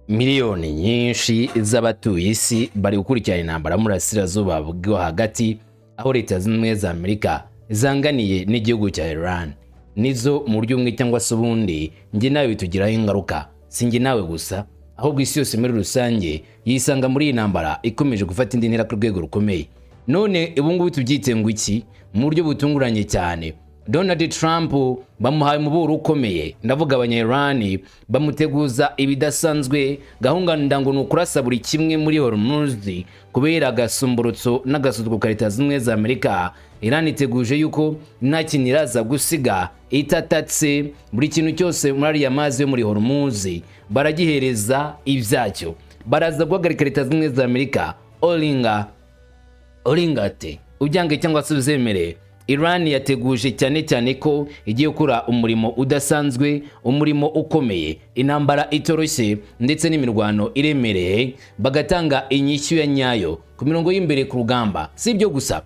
Miliyoni nyinshi z'abatuye isi bari gukurikirana intambara mu burasirazuba bwo hagati, aho Leta Zunze Ubumwe za Amerika zanganiye n'igihugu cya Iran. Nizo mu buryo bumwe cyangwa se ubundi njye nawe bitugiraho ingaruka. Si njye nawe gusa, ahubwo isi yose muri rusange yisanga muri iyi ntambara ikomeje gufata indi ntera ku rwego rukomeye. None ubu ngubu tubyite ngo iki? Mu buryo butunguranye cyane, Donald Trump bamuhaye umuburo ukomeye, ndavuga Abanya-Iran bamuteguza ibidasanzwe. Gahunda ngo ni ukurasa buri kimwe muri Hormuz kubera agasumburutso n'agasuzuguro ka Leta Zunze Ubumwe za Amerika. Iran iteguje yuko nta kintu iraza gusiga itatatse. Buri kintu cyose muri ariya mazi yo muri Hormuz baragihereza ibyacyo, baraza guhagarika Leta Zunze Ubumwe za Amerika oringa oringate, ubyange cyangwa se uzemere. Iran yateguje cyane cyane ko igiye gukora umurimo udasanzwe, umurimo ukomeye, intambara itoroshye ndetse n'imirwano iremereye, bagatanga inyishyu ya nyayo ku mirongo y'imbere ku rugamba. Si ibyo gusa,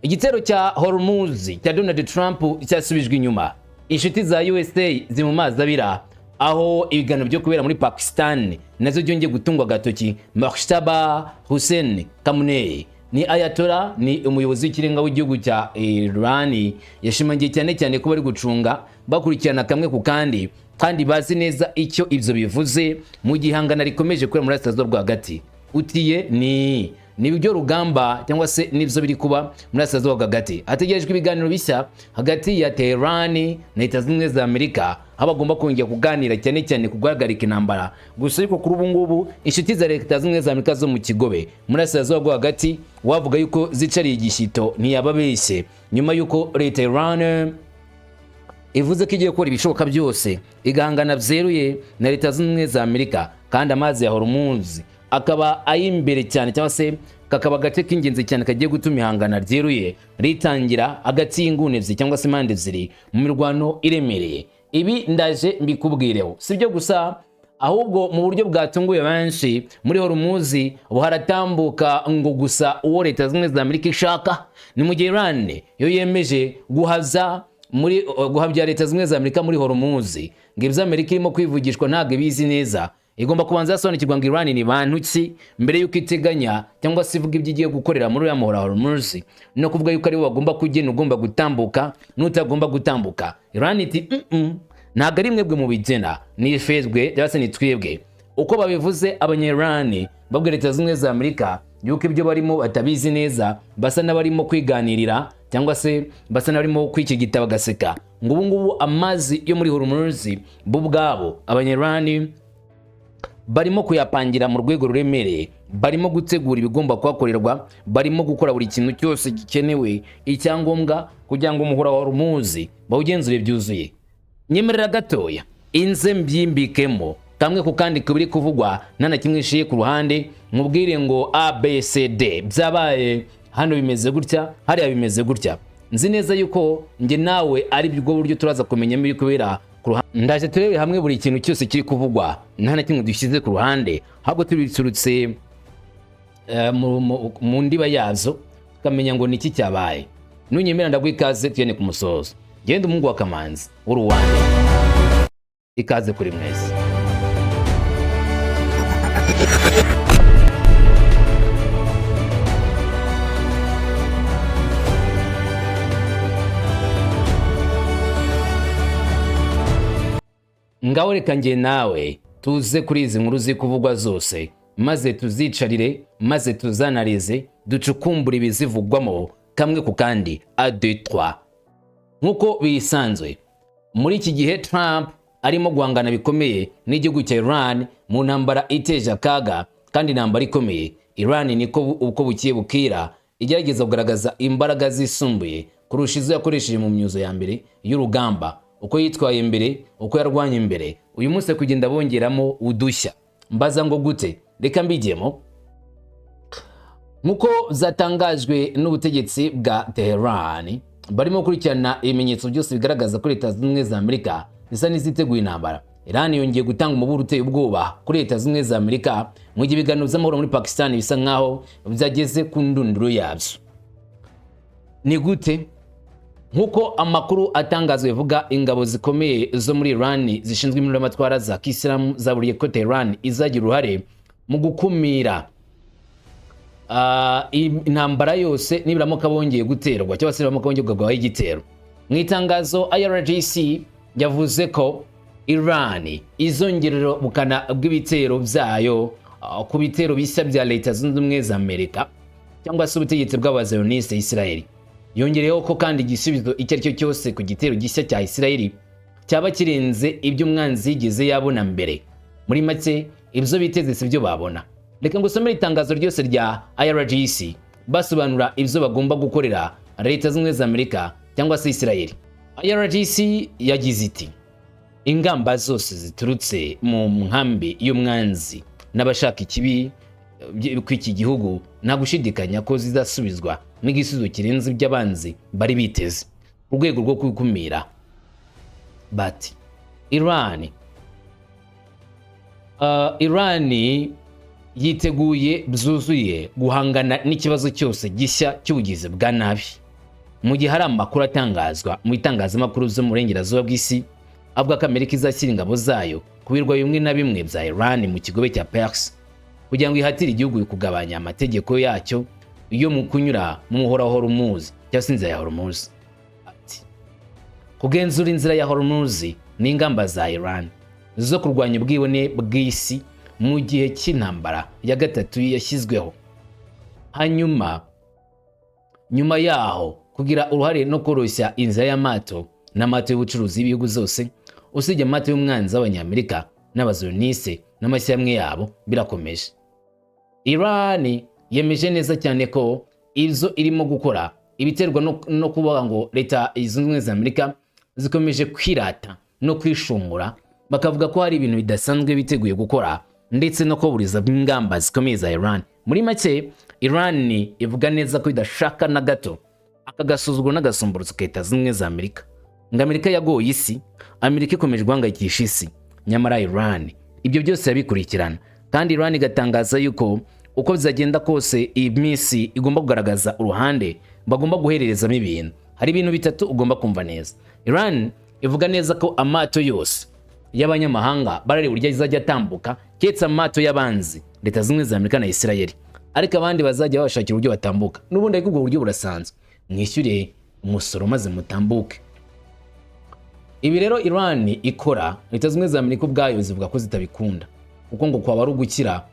igitero cya Hormuz cya Donald Trump cyasubijwe inyuma. Inshuti za USA ziri mu mazi abira, aho ibiganiro byo kubera muri Pakistan nazo byongeye gutungwa agatoki. Mojtaba Hussein Khamenei ni Ayatollah, ni umuyobozi w'ikirenga w'igihugu cya Iran, yashimangiye cyane cyane ko bari gucunga, bakurikirana kamwe ku kandi, kandi bazi neza icyo ibyo bivuze mu gihangana rikomeje kubera muri Burasirazuba bwo hagati. Utiye ni ibyo rugamba cyangwa se nibyo biri kuba muri Burasirazuba bwo hagati. Hategerejwe ibiganiro bishya hagati ya Tehran na Leta Zunze Ubumwe za Amerika, aho bagomba kongera kuganira cyane cyane ku guhagarika intambara gusa. Ariko kuri ubu ngubu inshuti za Leta Zunze Ubumwe za Amerika zo mu kigobe muri Burasirazuba bwo hagati, wavuga yuko zicariye igishyito ntiyababeshye, nyuma yuko leta ya Iran ivuze ko igiye gukora ibishoboka byose igahangana byeruye na Leta Zunze Ubumwe za Amerika, kandi amazi ya Hormuz akaba ay'imbere cyane, cyangwa se kakaba agace k'ingenzi cyane kagiye gutuma ihangana ryeruye ritangira hagati y'inguni ebyiri cyangwa se impande ebyiri mu mirwano iremereye. Ibi ndaje mbikubwireho. Si byo gusa, ahubwo mu buryo bwatunguye benshi, muri Hormuz ubu haratambuka ngo gusa uwo Leta Zunze Ubumwe za Amerika ishaka. Ni mu gihe Iran yo yemeje guhaza muri guhabya Leta Zunze Ubumwe za Amerika muri Hormuz, ngo ibyo Amerika irimo kwivugishwa ntabwo ibizi neza, igomba kubanza yasobanukirwa ngo Iran ni bantu ki mbere y'uko iteganya cyangwa se ivuga ibyo igiye gukorera muri uriya muhora Hormuz, no kuvuga yuko aribo bagomba kugena ugomba gutambuka n'utagomba gutambuka. Iran iti ntabwo ari mwebwe mubigena, ni fezwe cyangwa se ni twebwe." Uko babivuze, Abanya-Iran babwira Leta Zunze Ubumwe za Amerika yuko ibyo barimo batabizi neza, basa n'abarimo kwiganirira cyangwa se basa n'abarimo kwikigita bagaseka, ngo ubu ngubu amazi yo muri Hormuz bo ubwabo Abanya-Iran barimo kuyapangira mu rwego ruremereye, barimo gutegura ibigomba kuhakorerwa, barimo gukora buri kintu cyose gikenewe, icyangombwa kugira ngo umuhora wa Hormuz bawugenzure byuzuye. Nyemerera gatoya inze mbyimbikemo kamwe ku kandi kubiri kuvugwa, nta na kimwe ishiye ku ruhande, nkubwire ngo ABCD byabaye hano, bimeze gutya, hariya bimeze gutya. Nzi neza yuko njye nawe ari bwo buryo turaza kumenya ibiri kubera ku ruhande. Ndaje turebe hamwe buri kintu cyose kiri kuvugwa, nta na kimwe dushyize ku ruhande, ahubwo tubiturutse mu ndiba yazo, tukamenya ngo ni iki cyabaye. Nunyemera ndaguha ikaze, tugende ku musozo. Genda umuhungu wa Kamanzi w'uruwande, ikaze kuri mwese. Ngaho reka njye nawe tuze kuri izi nkuru ziri kuvugwa zose, maze tuzicarire, maze tuzanarize, ducukumbure ibizivugwamo kamwe ku kandi, a2 3. Nk'uko bisanzwe muri iki gihe, Trump arimo guhangana bikomeye n'igihugu cya Iran mu ntambara iteje akaga kandi intambara ikomeye. Iran niko uko bukiye bukira igerageza kugaragaza imbaraga zisumbuye kurusha izo yakoresheje mu myuzo ya mbere y'urugamba, uko yitwaye mbere, uko yarwanye mbere. Uyu munsi ari kugenda bongeramo udushya. Mbaza ngo gute? Reka mbigemo. Nk'uko zatangajwe n'ubutegetsi bwa Tehran, barimo gukurikirana ibimenyetso byose bigaragaza ko Leta Zunze Ubumwe za Amerika zisa n'iziteguye intambara. Iran yongeye gutanga umuburo uteye ubwoba kuri Leta Zunze Ubumwe za Amerika mu gihe ibiganiro by'amahoro muri Pakistan bisa nkaho byageze ku ndunduro yabyo. Ni gute? Nk'uko amakuru atangazwa bivuga, ingabo zikomeye zo muri Iran zishinzwe impinduramatwara za Kisilamu zaburiye ko Tehran izagira uruhare mu gukumira intambara yose nibiramuka bongeye guterwa cyangwa se nibiramuka bongeye kugabwaho igitero. Mu itangazo, IRGC yavuze ko Iran izongerera ubukana bw'ibitero byayo ku bitero bishya bya Leta Zunze Ubumwe za Amerika cyangwa se ubutegetsi bw'Abazayoniste Israel. Yongereyeho ko kandi igisubizo icyo ari cyo cyose ku gitero gishya cya Israel cyaba kirenze ibyo umwanzi yigeze yabona mbere. Muri make, ibyo biteze si byo babona. Reka ngusomere itangazo ryose rya IRGC basobanura ibyo bagomba gukorera Leta Zunze Ubumwe za Amerika cyangwa se Israel. IRGC yagize iti: "Ingamba zose ziturutse mu nkambi y'umwanzi n'abashaka ikibi kw'iki gihugu, nta gushidikanya ko zizasubizwa n'igisubizo kirenze iby'abanzi bari biteze ku rwego rwo gukumira." Bati Iran yiteguye byuzuye guhangana n'ikibazo cyose gishya cy'ubugizi bwa nabi. Mu gihe hari amakuru atangazwa mu itangazamakuru zo mu burengerazuba bw'isi avuga ko Amerika izashyira ingabo zayo ku birwa bimwe na bimwe bya Iran mu kigobe cya Perse kugira ngo ihatire igihugu kugabanya amategeko yacyo yo mu kunyura mu muhora wa Hormuz cyangwa se inzira ya Hormuz. Ati: "Kugenzura inzira ya Hormuz ni ingamba za Iran zo kurwanya ubwibone bw'isi mu gihe cy'intambara ya gatatu yashyizweho, hanyuma nyuma yaho kugira uruhare no koroshya inzira y'amato n'amato y'ubucuruzi y'ibihugu zose, usibye amato y'umwanzi w'Abanyamerika n'Abazonise n'amashyirahamwe yabo, birakomeje." Iran yemeje neza cyane ko ibyo irimo gukora ibiterwa no kuvuga ngo Leta Zunze Ubumwe za Amerika zikomeje kwirata no kwishungura, bakavuga ko hari ibintu bidasanzwe biteguye gukora ndetse no kuburiza ingamba zikomeye za Iran. Muri make, Iran ivuga neza ko idashaka na gato aka gasuzuguro n'agasomborotso ka Leta Zunze Ubumwe za Amerika, ngo Amerika yagoye isi, Amerika ikomeje guhangayikisha isi. Nyamara Iran ibyo byose yabikurikirana, kandi Iran igatangaza yuko uko bizagenda kose iyi minsi igomba kugaragaza uruhande bagomba guhererezamo ibintu. Hari ibintu bitatu ugomba kumva neza. Iran ivuga neza ko amato yose y'abanyamahanga barareba uburyo azajya atambuka, keretse amato y'abanzi, Leta Zunze Ubumwe za Amerika na Israel, ariko abandi bazajya babashakira uburyo batambuka n'ubundi. Ariko ubwo buryo burasanzwe: mwishyure umusoro maze mutambuke. Ibi rero Iran ikora, Leta Zunze Ubumwe za Amerika ubwayo zivuga ko zitabikunda, kuko ngo kwaba ari ugukira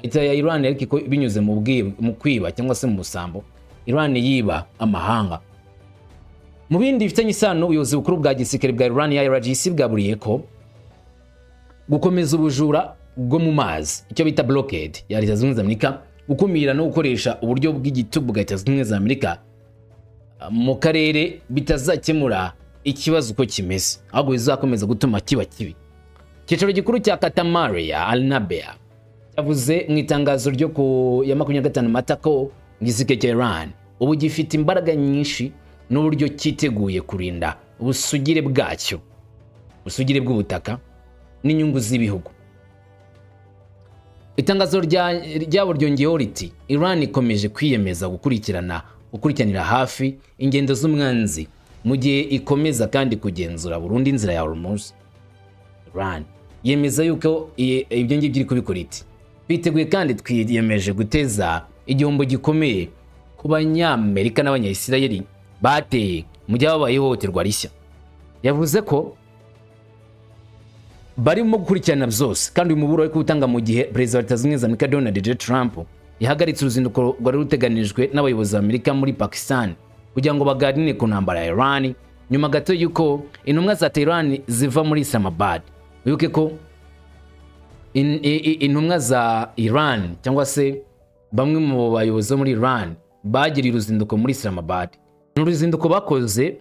leta ya Iran, ariko binyuze mu kwiba cyangwa se mu busambo Iran yiba amahanga. Mu bindi bifitanye isano, ubuyobozi bukuru bwa gisirikare bwa Iran, IRGC, bwaburiye ko gukomeza ubujura bwo mu mazi, icyo bita blockade ya Leta Zunze Ubumwe za Amerika, gukumira no gukoresha uburyo bw'igitugu bwa Leta Zunze Ubumwe za Amerika mu karere bitazakemura ikibazo uko kimeze, ahubwo bizakomeza gutuma kiba kibi. Icyicaro gikuru cya Katamaria Al-Nabea cyavuze mu itangazo ryo ku ya 25 Mata ko igisirikare cya Iran ubu gifite imbaraga nyinshi n'uburyo cyiteguye kurinda ubusugire bwacyo, ubusugire bw'ubutaka n'inyungu z'ibihugu. Itangazo ryabo ryongeyeho riti: "Iran ikomeje kwiyemeza gukurikiranira hafi ingendo z'umwanzi mu gihe ikomeza kandi kugenzura burundu inzira ya Hormuz." Iran yemeza yuko ibyo ngibyo iri kubikora. Iti: "Twiteguye kandi twiyemeje guteza igihombo gikomeye ku Banyamerika n'Abanyayisirayeli bateye mu gihe habaye ihohoterwa rishya." Yavuze ko barimo gukurikirana byose, kandi uyu muburo bari kuwutanga mu gihe Perezida wa Leta Zunze Ubumwe za Amerika Donald J Trump yahagaritse uruzinduko rwari ruteganijwe n'abayobozi ba Amerika muri Pakistan kugira ngo baganire ku ntambara ya Iran, nyuma gato y'uko intumwa za Tehran ziva muri Islamabad. Wibuke ko intumwa za Iran cyangwa se bamwe mu bayobozi bo muri Iran bagiriye uruzinduko muri Islamabad. Ni uruzinduko bakoze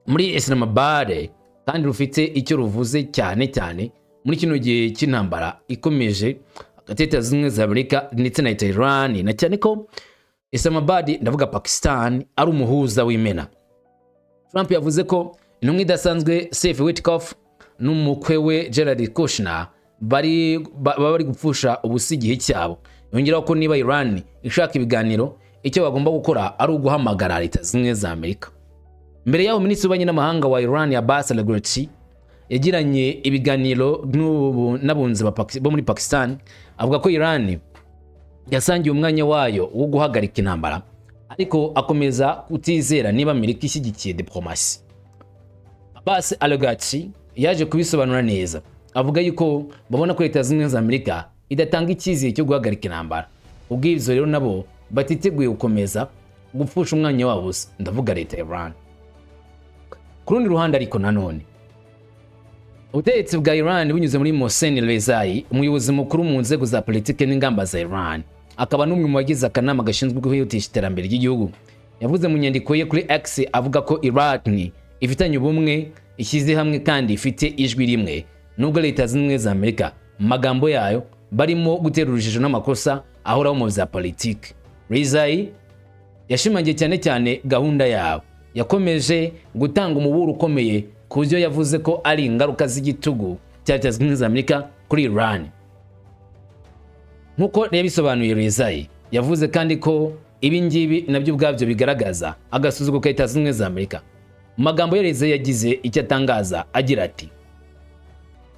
muri Islamabad kandi rufite icyo ruvuze, cyane cyane muri kino gihe cy'intambara ikomeje hagati ya Leta Zunze Ubumwe za Amerika ndetse na leta ya Iran, na cyane ko Islamabad, ndavuga Pakistan, ari umuhuza w'imena. Trump yavuze ko intumwa idasanzwe Steve Witkoff n'umukwe we Jared Kushner baba bari gupfusha ubusa igihe cyabo. Yongeraho ko niba Iran ishaka ibiganiro, icyo bagomba gukora ari uguhamagara Leta Zunze Ubumwe za Amerika. Mbere y'aho, minisitiri w'ububanyi n'amahanga wa Iran, Abbas Araghchi, yagiranye ibiganiro n'abunzi bo muri Pakistan, avuga ko Iran yasangiye umwanya wayo wo guhagarika intambara, ariko akomeza kutizera niba Amerika ishyigikiye diplomasi. Abbas Araghchi yaje kubisobanura neza, avuga yuko babona ko Leta Zunze Ubumwe za Amerika idatanga icyizere cyo guhagarika intambara, ubw'ibyo rero nabo batiteguye gukomeza gupfusha umwanya wabo ubusa, ndavuga leta ya Iran. Ku rundi ruhande ariko nanone, ubutegetsi bwa Iran bunyuze muri Mohsen Rezai, umuyobozi mukuru mu nzego za politiki n'ingamba za Iran, akaba n'umwe mu bagize akanama gashinzwe kwihutisha iterambere ry'igihugu, yavuze mu nyandiko ye kuri X avuga ko Iran ifitanye ubumwe, ishyize hamwe kandi ifite ijwi rimwe, nubwo Leta Zunze Ubumwe za Amerika, mu magambo yayo, barimo gutera urujijo n'amakosa ahoraho mu bya politiki. Rezai yashimangiye cyane cyane gahunda yabo, yakomeje gutanga umuburo ukomeye ku buryo yavuze ko ari ingaruka z'igitugu cya Leta Zunze Ubumwe za Amerika kuri Iran. Nk'uko yabisobanuye, Rezai yavuze kandi ko ibi ngibi nabyo ubwabyo bigaragaza agasuzuguro ka Leta Zunze Ubumwe za Amerika. Mu magambo ya Rezai yagize icyo atangaza agira ati,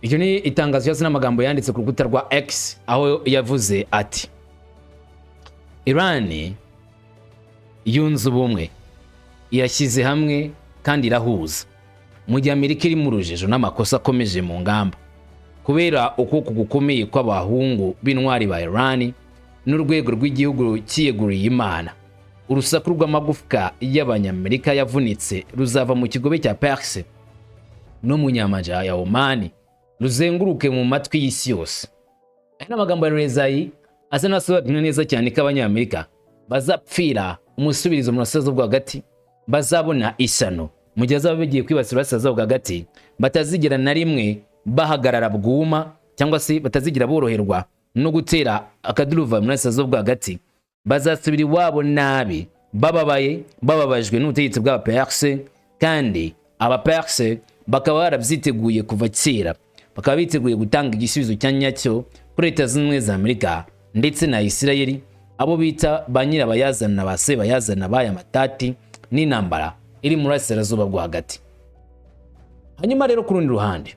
icyo ni itangazo cyangwa se n'amagambo yanditse ku rukuta rwa X, aho yavuze ati: "Iran yunze ubumwe, irashyize hamwe kandi irahuza, mu gihe Amerika iri mu rujijo n'amakosa akomeje mu ngamba. Kubera ukuboko gukomeye kw'abahungu b'intwari ba Iran n'urwego rw'igihugu cyiyeguriye Imana, urusaku rw'amagufwa y'Abanyamerika yavunitse ruzava mu kigobe cya Perse no mu nyanja ya Omani, ruzenguruke mu matwi y'isi yose." Aya ni amagambo ya Rezai asa n'asobanura neza cyane ko Abanyamerika bazapfira umusubirizo mu burasirazuba bwo hagati, bazabona ishyano mu gihe bazaba bagiye kwibasira uburasirazuba bwo hagati, batazigera na rimwe bahagarara bwuma cyangwa se batazigera boroherwa no gutera akaduruva mu burasirazuba bwo hagati. Bazasubira iwabo nabi, bababaye, bababajwe n'ubutegetsi bw'Abaperse, kandi Abaperse bakaba barabyiteguye kuva kera, bakaba biteguye gutanga igisubizo cya nyacyo kuri Leta Zunze Ubumwe za Amerika ndetse na Isirayeli, abo bita ba nyirabayazana, ba sebayazana b'aya matati n'intambara iri mu burasirazuba bwo hagati. Hanyuma rero, ku rundi ruhande,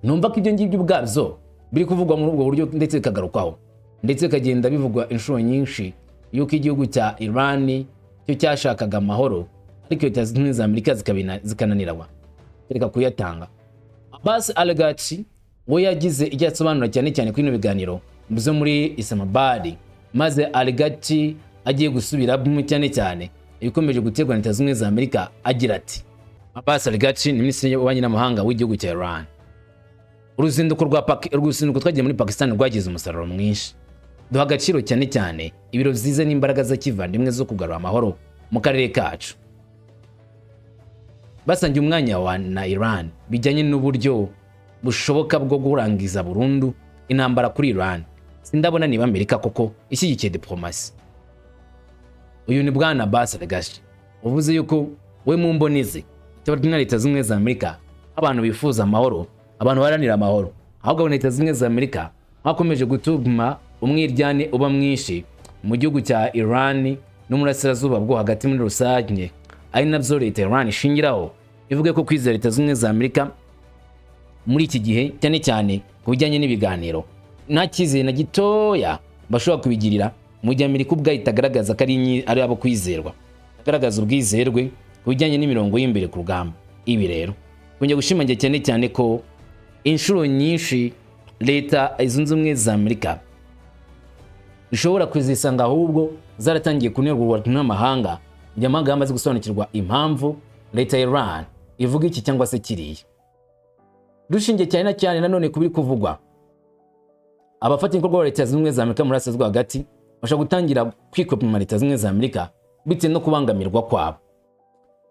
numva ko ibyo ngibyo ubwabyo biri kuvugwa muri ubwo buryo, ndetse bikagarukwaho, ndetse bikagenda bivugwa inshuro nyinshi yuko igihugu cya Iran cyo cyashakaga amahoro, ariko Leta Zunze Ubumwe za Amerika zikananirwa reka kuyatanga. Abbas Araghchi we yagize icyo asobanura cyane cyane kuri bino biganiro byo muri Islamabad, maze Araghchi agiye gusubiramo cyane cyane ibikomeje guterwa na Leta Zunze Ubumwe za Amerika, agira ati: Abbas Araghchi ni minisitiri w'ububanyi n'amahanga w'igihugu cya Iran. Uruzinduko twagiye muri Pakistan rwagize umusaruro mwinshi. Duha agaciro cyane cyane ibiro byiza n'imbaraga za kivandimwe zo kugarura amahoro mu karere kacu. Basangiye umwanya wa na Iran bijyanye n'uburyo bushoboka bwo kurangiza burundu intambara kuri Iran. Sindabona niba Amerika koko ishyigikiye diplomasi. Uyu ni bwana Abbas Araghchi uvuze yuko we mu mboni ze na Leta Zunze Ubumwe za Amerika abantu bifuza amahoro, abantu baharanira amahoro, ahubwo Leta Zunze Ubumwe za Amerika hakomeje gutuma umwiryane uba mwinshi mu gihugu cya Iran n'umurasirazuba bwo hagati muri rusange, ari nabyo leta ya Iran ishingiraho ivuga ko kwizera Leta Zunze Ubumwe za Amerika muri iki gihe, cyane cyane ku bijyanye n'ibiganiro, nta cyizere na gitoya bashobora kubigirira, mu gihe Amerika ubwayo itagaragaza ko ari abo kwizerwa, agaragaza ubwizerwe ku bijyanye n'imirongo y'imbere ku rugamba. Ibi rero kongera gushimangira cyane cyane ko inshuro nyinshi Leta Zunze Ubumwe za Amerika ishobora kuzisanga ahubwo zaratangiye kunerwa n'amahanga, igihe amahanga yamaze gusobanukirwa impamvu leta ya Iran ivuga iki cyangwa se kiriya. Dushingiye cyane na cyane nanone ku biri kuvugwa, abafatanyabikorwa ba Leta Zunze Ubumwe za Amerika muri Burasirazuba hagati bashobora gutangira kwikopima Leta Zunze Ubumwe za Amerika bitewe no kubangamirwa kwabo.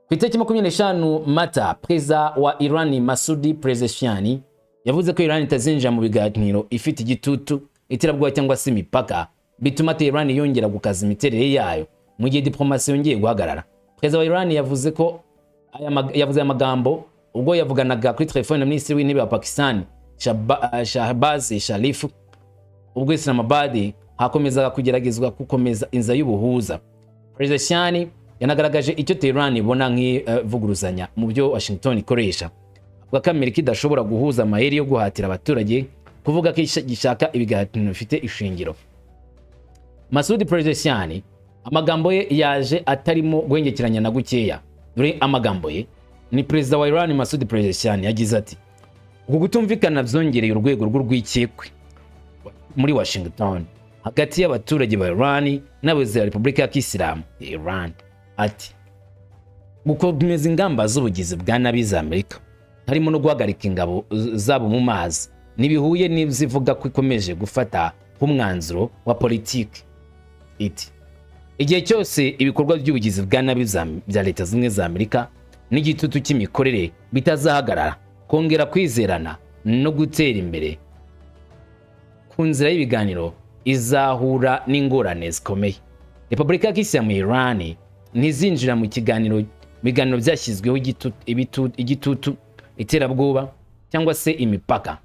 Ku itariki 25 Mata, perezida wa Iran Masoud Pezeshkian yavuze ko Iran itazinjira mu biganiro ifite igitutu, iterabwoba cyangwa se imipaka bituma Tehran yongera gukaza imiterere yayo mu gihe diplomasi yongeye guhagarara. Perezida wa Iran yavuze ko yavuze aya magambo ubwo yavuganaga kuri telefone na minisitiri w'intebe wa Pakistan Shahbaz Sharif, ubwo Islamabad hakomezaga kugeragezwa gukomeza inzira y'ubuhuza. Perezida Shani yavuze ko Iran Yanagaragaje icyo Tehran ibona nk'ivuguruzanya mu byo Washington ikoresha, avuga ko Amerika idashobora guhuza amayeri yo guhatira abaturage kuvuga ko gishaka ibiganiro bifite ishingiro. Masoud Pezeshkian, amagambo ye yaje atarimo guhengekeranya na gukeya. Dore amagambo ye, ni perezida wa Iran Masoud Pezeshkian, yagize ati: "Uku kutumvikana byongereye urwego rw'urwikekwe muri Washington hagati y'abaturage ba Iran n'abayobozi ba Repubulika ya Kisilamu ya Iran." Ati: "Gukomeza ingamba z'ubugizi bwa nabi za Amerika, harimo no guhagarika ingabo zabo mu mazi, ntibihuye n'izivuga ko ikomeje gufata nk'umwanzuro wa politiki." Iti: "Igihe cyose ibikorwa by'ubugizi bwa nabi bya Leta Zimwe za Amerika n'igitutu cy'imikorere bitazahagarara, kongera kwizerana no gutera imbere ku nzira y'ibiganiro izahura n'ingorane zikomeye. Repubulika ya Kisilamu ya Iran ntizinjira mu biganiro byashyizweho igitutu, iterabwoba cyangwa se imipaka."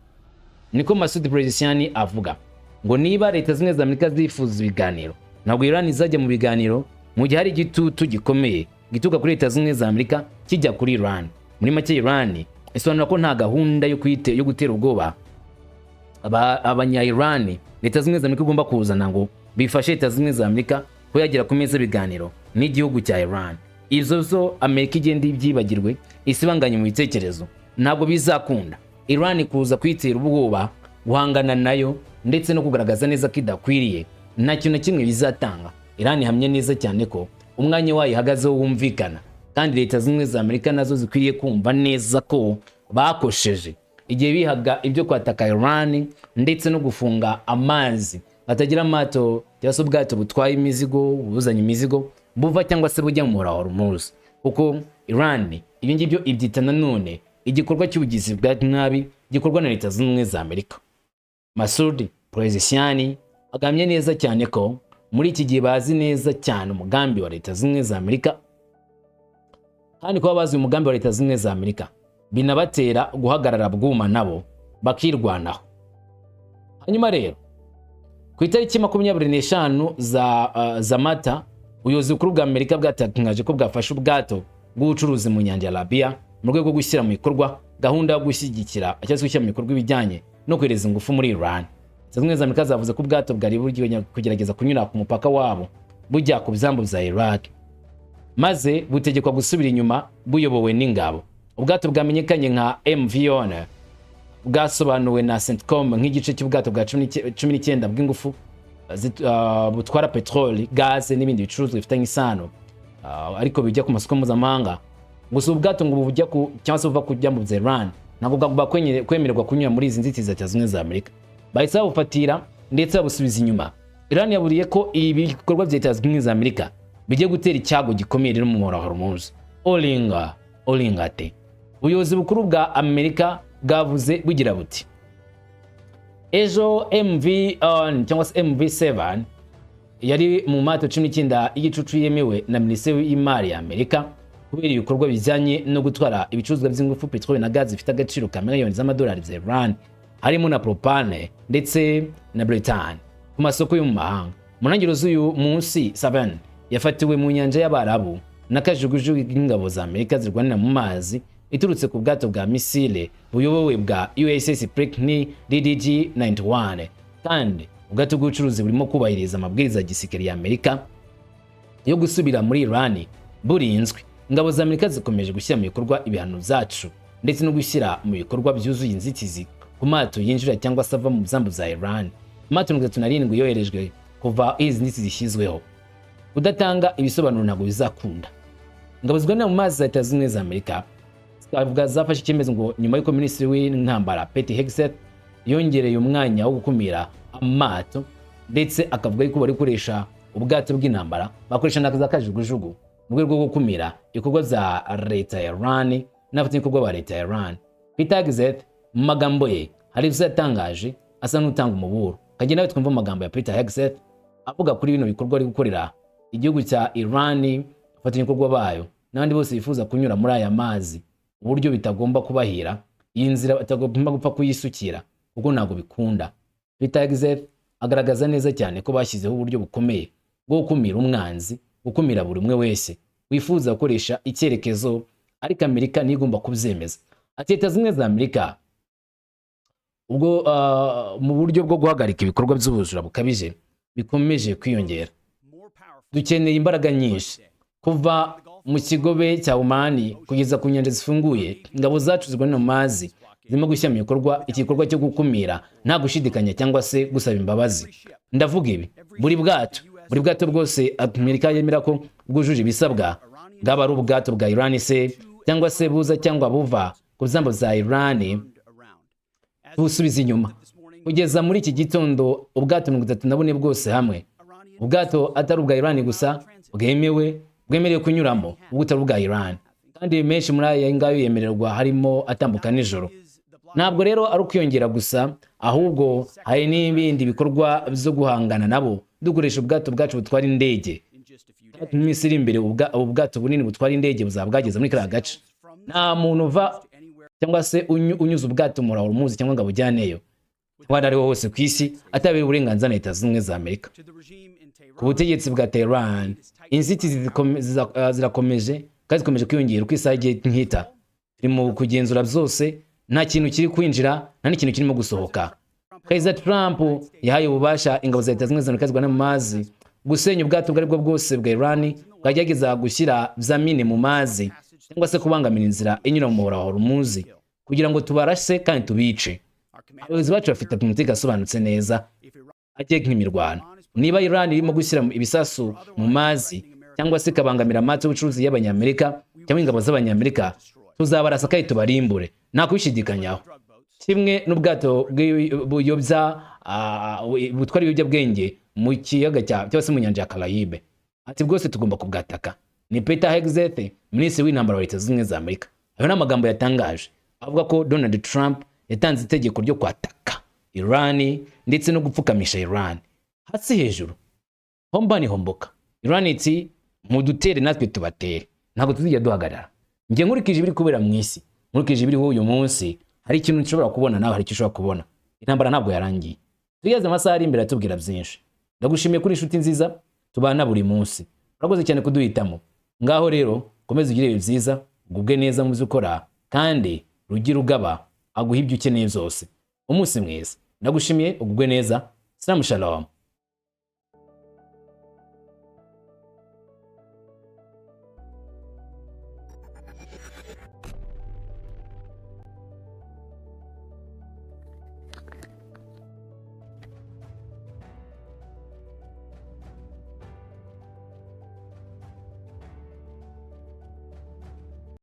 Niko Masoud Pezeshkian avuga, ngo niba Leta Zimwe za Amerika zifuza ibiganiro, ntabwo Iran izajya mu biganiro mu gihe hari igitutu gikomeye gituruka kuri Leta Zimwe za Amerika kijya kuri Iran. Muri make, Iran isobanura ko nta gahunda yo gutera ubwoba abanya Iran Leta Zimwe za Amerika igomba kuzana ngo bifashe Leta Zimwe za Amerika ko yagera ku meza y'ibiganiro n'igihugu cya Iran. Izo zo Amerika igenda ibyibagirwe, isibanganye mu bitekerezo. Ntabwo bizakunda. Iran kuza kuyitera ubwoba, guhangana nayo ndetse no kugaragaza neza ko idakwiriye, nta kintu na kimwe bizatanga. Iran ihamye neza cyane ko umwanya wayo ihagazeho wumvikana, kandi Leta Zimwe za Amerika nazo zikwiriye kumva neza ko bakosheje igihe bihaga ibyo kwataka Iran ndetse no gufunga amazi batagira amato cyangwa se ubwato butwaye imizigo, buzanye imizigo, buva cyangwa se bujya mu muhora wa Hormuz, kuko Iran ibyo ngibyo ibyita nanone igikorwa cy'ubugizi bwa nabi gikorwa na Leta Zunze Ubumwe za Amerika. Masoud Pezeshkian agamye neza cyane ko muri iki gihe bazi neza cyane umugambi wa Leta Zunze Ubumwe za Amerika, kandi kuba bazi umugambi wa Leta Zunze Ubumwe za Amerika binabatera guhagarara bwuma nabo bakirwanaho. Hanyuma rero, ku itariki 25 za Mata, ubuyobozi bukuru bwa Amerika bwatangaje ko bwafashe ubwato bw'ubucuruzi mu nyanja ya Arabiya mu rwego rwo gushyira mu bikorwa gahunda yo gushyigikira cyangwa se gushyira mu bikorwa ibijyanye no kohereza ingufu muri Iran. Leta Zunze Ubumwe za Amerika zavuze ko ubwato bwari bugiye kugerageza kunyura ku mupaka wabo bujya ku byambu bya Iraq, maze butegekwa gusubira inyuma buyobowe n'ingabo. Ubwato bwamenyekanye nka MV Honor bwasobanuwe na CENTCOM nk'igice cy'ubwato bwa 19 bw'ingufu butwara peteroli, gaze n'ibindi bicuruzwa bifitanye isano, ariko bijya ku masoko mpuzamahanga. Gusa ubu bwato ngo bujya ku cyangwa se buva kujya mu Iran ntabwo bwagomba kwemererwa kunyura muri izi nzitizi za Leta Zunze Ubumwe za Amerika. Bahise babufatira ndetse babusubiza inyuma. Iran yaburiye ko ibi bikorwa bya Leta Zunze Ubumwe za Amerika bigiye gutera icyago gikomeye rero mu muhora wa Hormuz. Olinga Olingate, ubuyobozi bukuru bwa Amerika bwavuze bugira buti: "Ejo MV cyangwa se MV7 yari mu mato 19 y'igicucu yemewe na Minisiteri y'Imari ya Amerika kubera ibikorwa bijyanye no gutwara ibicuruzwa by'ingufu, peteroli na gazi bifite agaciro ka miliyoni z'amadolari za Iran, harimo na propane ndetse na butane, ku masoko yo mu mahanga. Mu ntangiriro z'uyu munsi, 7 yafatiwe mu nyanja y'Abarabu na kajugujugu y'ingabo za Amerika zirwanira mu mazi iturutse ku bwato bwa misile buyobowe bwa USS Pinckney DDG 91, kandi ubwato bw'ubucuruzi burimo kubahiriza amabwiriza ya gisirikare ya Amerika yo gusubira muri Iran burinzwe. Ingabo za Amerika zikomeje gushyira mu bikorwa ibihano byacu ndetse no gushyira mu bikorwa byuzuye inzitizi ku mato yinjira cyangwa se ava mu byambu bya Iran. Amato 37 yoherejwe kuva izi nzitizi zishyizweho. Kudatanga ibisobanuro ntabwo bizakunda." Ingabo zirwanira mu mazi za Leta Zunze Ubumwe za Amerika zikavuga zafashe icyemezo ngo nyuma y'uko minisitiri w'intambara Pete Hegseth yongereye umwanya wo gukumira amato, ndetse akavuga yuko bari gukoresha ubwato bw'intambara, bakoresha na za kajugujugu mu rwego rwo gukumira ibikorwa bya leta ya Iran n'abafatanyabikorwa ba leta ya Iran. Pete Hegseth mu magambo ye hari ibyo yatangaje asa n'utanga umuburo. Kagenda nawe twumva amagambo ya Peter Hegseth avuga kuri bino bikorwa ari gukorera igihugu cya Iran, abafatanyabikorwa bayo n'abandi bose bifuza kunyura muri aya mazi, uburyo bitagomba kubahira, iyi nzira batagomba gupfa kuyisukira kuko ntabwo bikunda. Peter Hegseth agaragaza neza cyane ko bashyizeho uburyo bukomeye bwo gukumira umwanzi, gukumira buri umwe wese. wifuza gukoresha icyerekezo, ariko Amerika niyo igomba kubyemeza. Ati Leta Zunze Ubumwe za Amerika ubwo mu buryo bwo guhagarika ibikorwa by'ubujura bukabije bikomeje kwiyongera, dukeneye imbaraga nyinshi kuva mu kigobe cya Omani kugeza ku nyanja zifunguye. Ingabo zacu zirwanira mu mazi zirimo gushyira mu bikorwa igikorwa cyo gukumira nta gushidikanya cyangwa se gusaba imbabazi. Ndavuga ibi, buri bwato bwose Amerika yemera ko bwujuje ibisabwa, bwaba ari ubwato bwa Iran se cyangwa se buza cyangwa buva ku byambu za Iran, busubiza inyuma. Kugeza muri iki gitondo, ubwato 34 bwose hamwe, ubwato atari ubwa Iran gusa bwemewe, bwemerewe kunyuramo ubwo utari ubwa Iran, kandi menshi muri aya ngayo yemererwa harimo atambuka nijoro. Ntabwo rero ari ukwiyongera gusa, ahubwo hari n'ibindi bikorwa byo guhangana nabo dukoresha ubwato bwacu butwara indege. Mu minsi iri imbere, ubu bwato bunini butwara indege buzaba bwageze muri kariya gace. Nta muntu uva cyangwa se unyuza ubwato muri Hormuz cyangwa ngo abujyaneyo cyangwa ahandi ariho hose ku isi atabereye uburenganzira na Leta Zunze Ubumwe za Amerika. Ku butegetsi bwa Tehran, inzitizi zirakomeje kandi zikomeje kwiyongera uko isaha igiye nkita. Turi mu kugenzura byose, nta kintu kiri kwinjira, nta n'ikintu kirimo gusohoka. Perezida Trump yahaye ububasha ingabo za Leta Zunze Ubumwe za Amerika zirwana mu mazi gusenya ubwato ubwo aribwo bwose bwa Iran bwagerageza gushyira za mine mu mazi cyangwa se kubangamira inzira inyura mu muhora wa Hormuz, kugira ngo tubarase kandi tubice. Abayobozi bacu bafite politiki asobanutse neza agiye nk'imirwano. Niba Iran irimo gushyira ibisasu mu mazi cyangwa se ikabangamira amato y'ubucuruzi y'Abanyamerika cyangwa ingabo z'Abanyamerika, tuzabarasa kandi tubarimbure, nta kubishidikanyaho, kimwe n'ubwato buyobya, butwara ibiyobyabwenge mu kiyaga cya cyangwa se mu nyanja ya Caraïbe. Ati bwose tugomba kubwataka. Ni Pete Hegseth, minisitiri w'intambara wa Leta Zunze Ubumwe za Amerika. Ayo ni amagambo yatangaje avuga ko Donald Trump yatanze itegeko ryo kwataka Iran ndetse no gupfukamisha Iran hasi hejuru, homba ni homboka. Iran iti mudutere natwe tubatere, ntabwo tuzijya duhagarara. Njye nkurikije ibiri kubera mu isi, nkurikije ibiriho uyu munsi, hari ikintu nshobora kubona, nawe hari icyo ushobora kubona. Intambara ntabwo yarangiye. Tugeze amasaha ari imbere atubwira byinshi. Ndagushimiye kuri inshuti nziza tubana buri munsi, urakoze cyane kuduhitamo. Ngaho rero komeza ugire ibihe byiza, ugubwe neza mu byo ukora, kandi rugire ugaba aguha ibyo ukeneye byose. Umunsi mwiza, ndagushimiye, ugubwe neza. Salamu shalom.